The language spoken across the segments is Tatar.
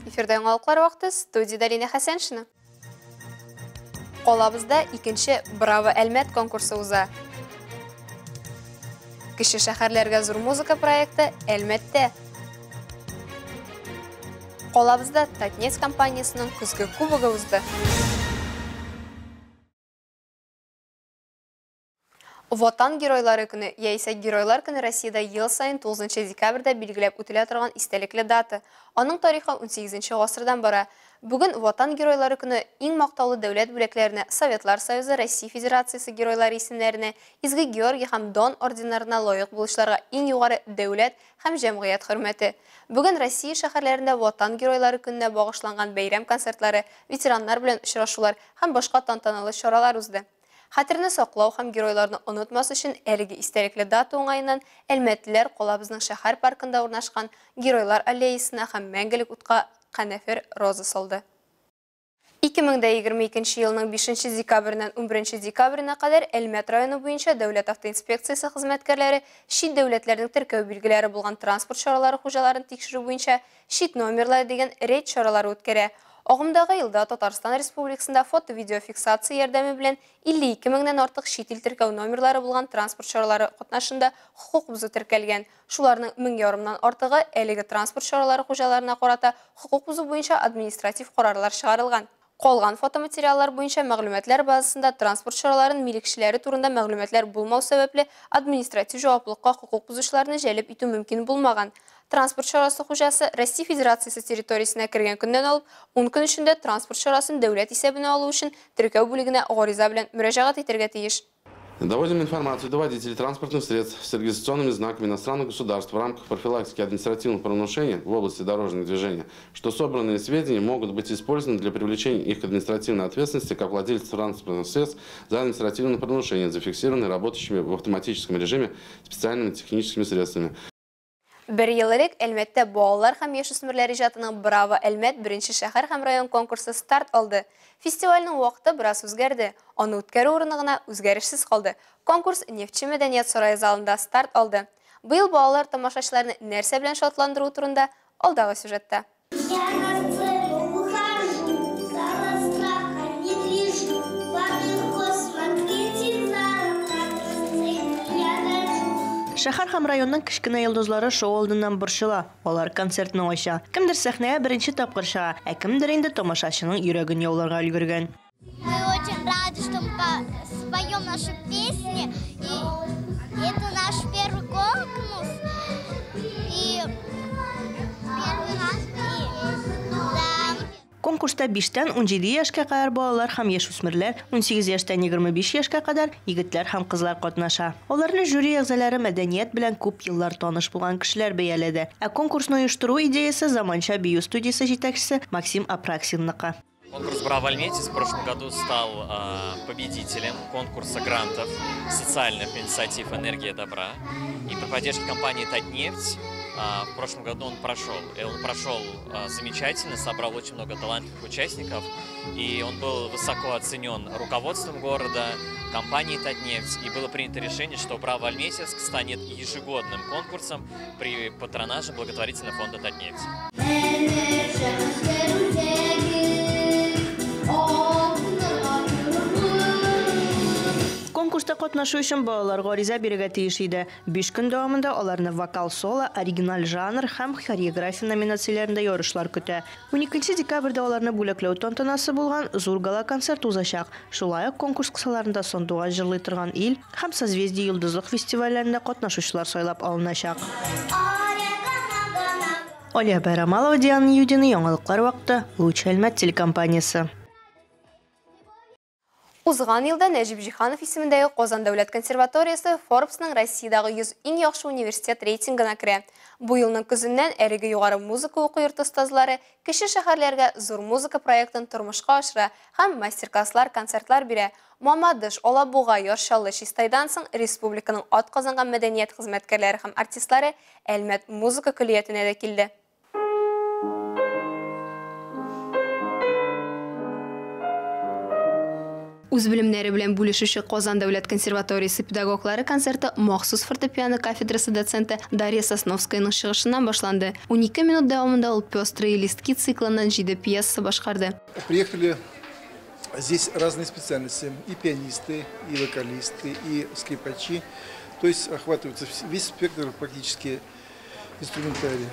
Эфирда яңалыклар вакыты, студиядә Лина Хәсәншина. Калабызда икенче Браво Әлмәт конкурсы уза. Кече шәһәрләргә зур музыка проекты Әлмәттә. Калабызда Татнефть компаниясенең көзге кубогы узды. Ватан геройлары көне яисә Геройлар көне Россиядә ел саен 9 декабрьдә билгеләп үтелә торган истәлекле дата. Аның тарихы 18 гасырдан бара. Бүген Ватан геройлары көне иң мактаулы дәүләт бүләкләренә, Советлар Союзы, Россия Федерациясе геройлары исемнәренә, Изге Георгий һәм Дон орденнарына лаек булучыларга иң югары дәүләт һәм җәмгыять хөрмәте. Бүген Россия шәһәрләрендә Ватан геройлары көненә багышланган бәйрәм концертлары, ветераннар белән очрашулар һәм башка тантаналы чаралар узды. Хәтерне саклау һәм геройларны онытмас өчен әлеге истәлекле дата уңаеннан әлмәтлеләр калабызның шәһәр паркында урнашкан Геройлар аллеясына һәм мәңгелек утка канәфер роза салды. 2022 елның 5 декабреннән 11 декабренә кадәр Әлмәт районы буенча Дәүләт автоинспекциясе хезмәткәрләре чит дәүләтләрнең теркәү билгеләре булган транспорт чаралары хуҗаларын тикшерү буенча чит номерлар дигән рейд чаралары үткәрә. Агымдагы елда Татарстан Республикасында фото-видеофиксация ярдәме белән 52 меңнән артык чит ил теркәү номерлары булган транспорт чаралары катнашында хокук бозу теркәлгән. Шуларның 1500-нан артыгы әлеге транспорт чаралары хуҗаларына карата хокук бозу буенча административ карарлар чыгарылган. Калган фотоматериаллар буенча мәгълүматлар базасында транспорт чараларын милекчеләре турында мәгълүматлар булмау сәбәпле административ җаваплылыкка хокук бозучыларны җәлеп итү мөмкин булмаган. Транспорт чарасы хуҗасы Россия Федерациясе территориясенә кергән көннән алып 10 көн эчендә транспорт чарасын дәүләт исәбенә алу өчен теркәү бүлегенә гариза белән мөрәҗәгать итәргә тиеш. Доводим информацию до водителей транспортных средств с регистрационными знаками иностранных государств в рамках профилактики административных правонарушений в области дорожного движения, что собранные сведения могут быть использованы для привлечения их к административной ответственности как владельцев транспортных средств за административные правонарушения, зафиксированные работающими в автоматическом режиме специальными техническими средствами. Бер ел элек Әлмәттә балалар һәм яшүсмерләр иҗатының Браво Әлмәт беренче шәһәр һәм район конкурсы старт алды. Фестивальнең вакыты бераз үзгәрде. Аны үткәрү урыны гына үзгәрешсез калды. Конкурс Нефтче мәдәният сарае залында старт алды. Быел балалар тамашачыларны нәрсә белән шатландыру турында алдагы сюжетта. Я на сцену выхожу, зала страха не гляжу. Вам легко смотреть из зала, как на сцене я дрожу. Шәһәр һәм районның кечкенә йолдызлары шоу алдыннан борчыла. Алар концертны ача. Кемдер сәхнәгә беренче тапкыр чыга, ә кемдер инде тамашачының йөрәген яуларга өлгергән. Мы очень рады, что мы споем наши песни. И это наш первый конкурс. И первый раз. И, да. Конкурста 5-тән 17 яшькә кадәр балалар һәм яшүсмерләр, 18 яшьтән 25 яшькә кадәр егетләр һәм кызлар катнаша. Аларны жюри әгъзалары мәдәният белән күп еллар таныш булган кешеләр бәяләде. Ә конкурсны оештыру идеясе заманча бию студиясе җитәкчесе Максим Апраксинныкы. Конкурс «Браво Альметьевск» в прошлом году стал победителем конкурса грантов социальных инициатив «Энергия добра». И при поддержке компании «Татнефть» в прошлом году он прошел. И он прошел замечательно, собрал очень много талантливых участников. И он был высоко оценен руководством города, компанией «Татнефть». И было принято решение, что «Браво Альметьевск» станет ежегодным конкурсом при патронаже благотворительного фонда «Татнефть». Конкурста катнашу өчен балалар гариза бирергә тиеш иде. 5 көн дәвамында аларны вокал соло, оригиналь жанр һәм хореография номинацияләрендә ярышлар көтә. 12 декабрьдә аларны бүләкләү тантанасы булган зур гала-концерт узачак. Шулай ук конкурс кысаларында Сандугач җырлый торган ил һәм Созвездие йолдызлык фестивальләрендә катнашучылар сайлап алыначак. Алия Байрамалова, Диана Юдина, Яңалыклар вакыты, Луч Әлмәт телекомпаниясе. Узган елда Нәҗип Җиһанов исемендәге Казан дәүләт консерваториясе Forbes'ның Россиядәге 100 иң яхшы университет рейтингына керә. Бу елның көзеннән әлеге югары музыка уку йорты остазлары кече шәһәрләргә зур музыка проектын тормышка ашыра һәм мастер-класслар, концертлар бирә. Мамадыш, Алабуга, Яр Чаллы, Чистайдан соң республиканың атказанган мәдәният хезмәткәрләре һәм артистлары Әлмәт музыка көллиятенә дә килде. Үз белемнәре белән бүлешүче Казан дәүләт консерваториясе педагоглары концерты махсус фортепиано кафедрасы доценты Дарья Сосновскаяның чыгышыннан башланды. 12 минут дәвамында ул «Пестрые листки» циклыннан 7 пьеса башкарды. Приехали здесь разные специальности: и пианисты, и вокалисты, и скрипачи. То есть охватывается весь спектр практически инструментария.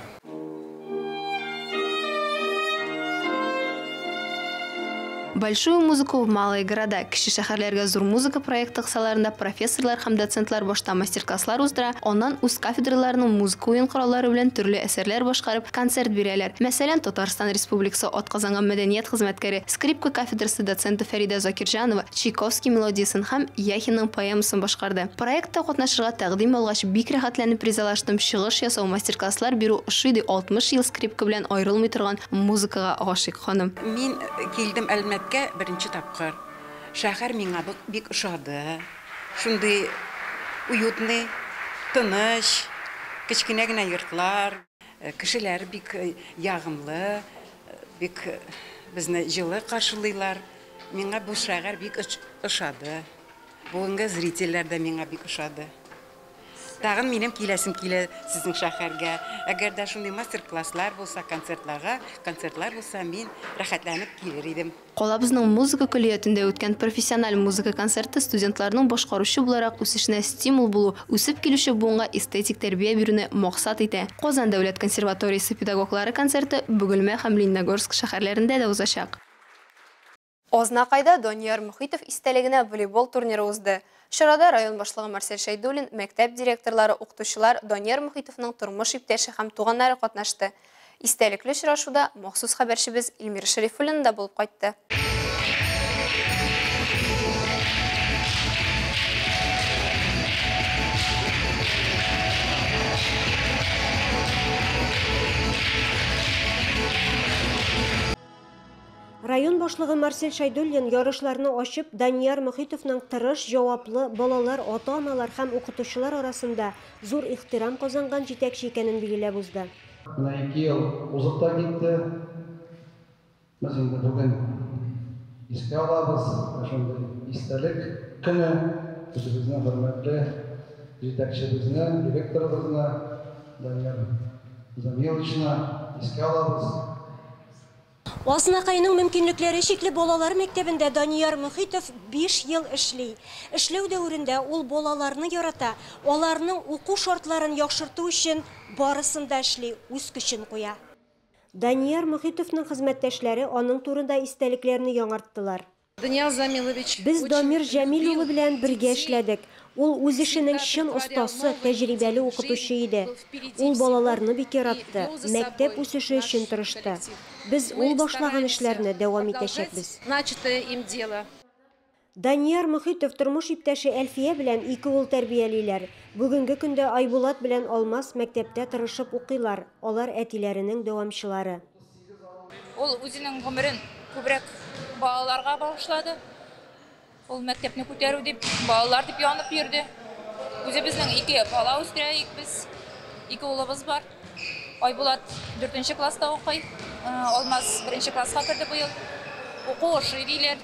Большую музыку в малые города. Кече шәһәрләргә зур музыка проекты кысаларында профессорлар һәм доцентлар башта мастер-класслар уздыра, аннан үз кафедраларының музыка уен кораллары белән төрле әсәрләр башкарып концерт бирәләр. Мәсәлән, Татарстан Республикасы атказанган мәдәният хезмәткәре, скрипка кафедрасы доценты Фәридә Закирҗанова Чайковский мелодиясен һәм Яхинның поэмасын башкарды. Проектта катнашырга тәкъдим алгач, бик рәхәтләнеп ризалаштым. Чыгыш ясау, мастер-класслар бирү ошый, ди 60 ел скрипка белән аерылмый торган музыкага гашыйк ханым. Мин килдем Әлмәткә беренче тапкыр. Шәһәр миңа бик ошады. Шундый уютный, тыныч, кечкенә генә йортлар, кешеләр бик ягымлы, бик безне җылы каршылыйлар. Миңа бу шәһәр бик ошады. Бүгенге зрительләр дә миңа бик ошады. Тагын минем киләсем килә сезнең шәһәргә. Әгәр дә шундый мастер-класслар булса, концертлар булса, мин рәхәтләнеп килер идем. Калабызның музыка көллиятендә үткән профессиональ музыка концерты студентларның башкаручы буларак үсешенә стимул булу, үсеп килүче буынга эстетик тәрбия бирүне максат итә. Казан дәүләт консерваториясе педагоглары концерты Бөгелмә һәм Лениногорск шәһәрләрендә дә узачак. Азнакайда Данияр Мөхитов истәлегенә волейбол турниры узды. Чарада район башлыгы Марсель Шәйдуллин, мәктәп директорлары, укытучылар, Данияр Мөхитовның тормыш иптәше һәм туганнары катнашты. Истәлекле очрашуда махсус хәбәрчебез Эльмира Шәрифуллина да булып кайтты. Район башлыгы Марсель Шәйдуллин ярышларны ачып, Данияр Мөхитовның тырыш, җаваплы балалар, ата-аналар һәм укытучылар арасында зур ихтирам казанган җитәкче икәнен билгеләп узды. Менә 2 ел узып та китте. Без инде бүген искә алабыз, шундый истәлек көне үзебезнең хөрмәтле җитәкчебезне, директорыбызны Данияр Замиловичны искә алабыз. Азнакайның мөмкинлекләре чикле балалар мәктәбендә Данияр Мөхитов 5 ел эшли. Эшләү дәверендә ул балаларны ярата, аларның уку шартларын яхшырту өчен барысын да эшли, үз көчен куя. Данияр Мөхитовның хезмәттәшләре аның турында истәлекләрне яңарттылар. Без Дамир Җәмил улы белән бергә эшләдек. Ул үз эшенең чын остасы, тәҗрибәле укытучы иде. Ул балаларны бик яратты, мәктәп үсеше өчен тырышты. Без ул башлаган эшләрне дәвам итәчәкбез. Данияр Мөхитов тормыш иптәше Әлфия белән 2 ул тәрбиялиләр. Бүгенге көндә Айбулат белән Алмаз мәктәптә тырышып укыйлар. Алар әтиләренең дәвамчылары. Ул үзенең гомерен күбрәк балаларга багышлады. Ул мәктәпне күтәрү дип, балалар дип янып йөрде. Үзебезнең 2 бала үстерәйек без. 2 улыбыз бар. Айбулат 4 класста укый, Алмаз 1 класска керде быел. Уку ошый диләр.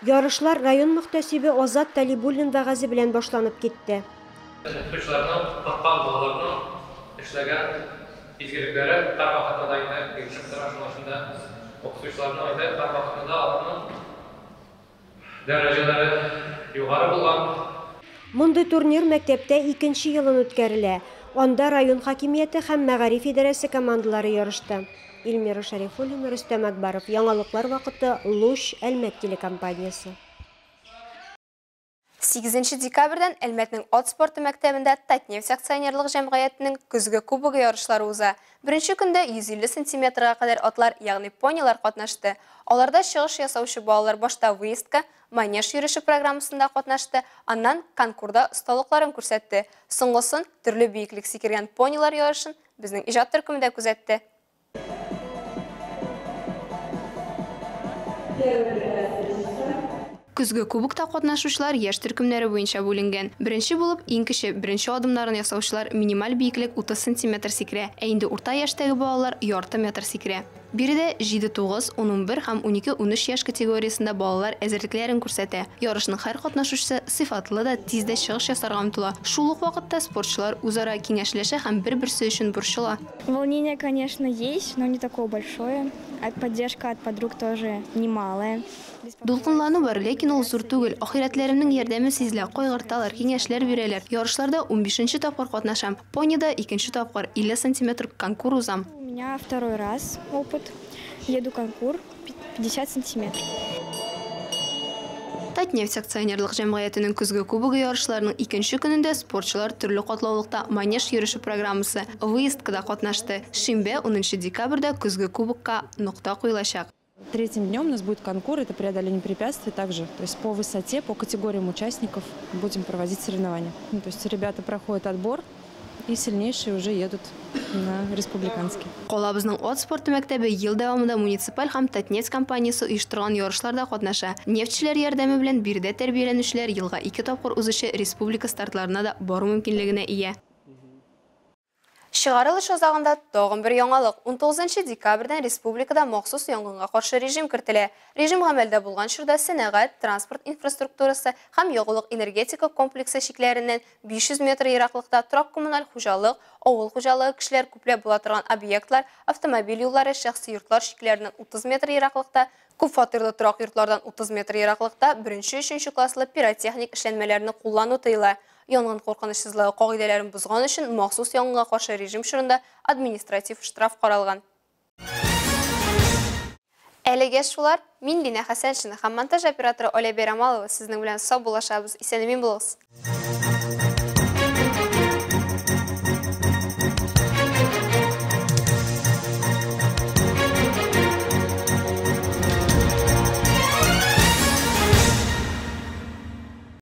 Ярышлар район мөхтәсибе Азат Талибуллин вәгазе белән башланып китте. Укытучыларның, курккан балаларның эшләгән изгелекләре һәрвакытта да инде ирешеп тора, шуның өчен дә укытучыларның инде һәрвакытта да аларның дәрәҗәләре югары булган. Мондый турнир мәктәптә 2-нче елын үткәрелә. Анда район хакимияте һәм мәгариф идарәсе командалары ярышты. Эльмира Шәрифуллина, Рөстәм Акбаров. Яңалыклар вакыты, Луч, Әлмәт телекомпаниясе. 8 декабрьдән Әлмәтнең ат спорты мәктәбендә Татнефть акционерлык җәмгыятенең көзге кубогы ярышлары уза. Беренче көндә 150 сантиметрга кадәр атлар, ягъни понилар катнашты. Аларда чыгыш ясаучы балалар башта выездка, манеж йөреше программасында катнашты, аннан конкурда осталыкларын күрсәтте. Соңгысын төрле биеклек сикергән понилар ярышын безнең иҗат төркеме дә күзәтте. Көзге кубокта катнашучылар яшь төркемнәре буенча бүленгән. Беренче булып иң кече, беренче адымнарын ясаучылар минималь биеклек 30 сантиметр сикерә, ә инде урта яшьтәге балалар ярты метр сикерә. Биредә 7-9, 10-11 һәм 12-13 яшь категориясендә балалар әзерлекләрен күрсәтә. Ярышның һәр катнашучысы сыйфатлы да, тиз дә чыгыш ясарга омтыла. Шул ук вакытта спортчылар үзара киңәшләшә һәм бер-берсе өчен борчыла. Волнение, конечно, есть, но не такое большое. Поддержка от подруг тоже немалая. Дулкынлану бар, ләкин ул зур түгел. Ахирәтләремнең ярдәме сизелә, кайгырталар, киңәшләр бирәләр. Ярышларда 15нче тапкыр катнашам. Понида икенче тапкыр 50 сантиметр конкур узам. У меня второй раз опыт. Еду конкур 50 сантиметров. Татнефть акционерлык җәмгыятенең көзге кубогы ярышларының икенче көнендә спортчылар төрле катлаулыкта манеж йөреше программасы выездкада катнашты. Шимбә 10 декабрьдә көзге кубокка нокта куелачак. Третьим днем у нас будет конкур, это преодоление препятствий также. То есть по высоте, по категориям участников будем проводить соревнования. Ну, то есть ребята проходят отбор, и сильнейшие уже едут на республиканский. Калабызның ат спорты мәктәбе ел дәвамында муниципаль һәм Татнефть компаниясе оештырган ярышларда катнаша. Нефтьчеләр ярдәме белән биредә тәрбияләнүчеләр елга 2 тапкыр узучы республика стартларына да бару мөмкинлегенә ия. Чыгарылыш азагында тагын бер яңалык. 19 декабрьдән республикада махсус янгынга каршы режим кертелә. Режим гамәлдә булган чорда сәнәгать, транспорт инфраструктурасы һәм ягулык энергетика комплексы чикләреннән 500 метр ераклыкта торак-коммуналь хуҗалык, авыл хуҗалыгы, кешеләр күпләп була торган объектлар, автомобиль юллары, шәхси йортлар чикләреннән 30 метр ераклыкта, күп фатирлы торак йортлардан 30 метр ераклыкта 1-3 класслы пиротехник эшләнмәләрне куллану тыела. Янгын куркынычсызлыгы кагыйдәләрен бозган өчен махсус янгынга каршы режим чорында административ штраф каралган. Әлегә шулар. Мин Лина Хәсәншина һәм монтаж операторы Оля Бәйрамалова сезнең белән саубуллашабыз. Исән-имин булыгыз.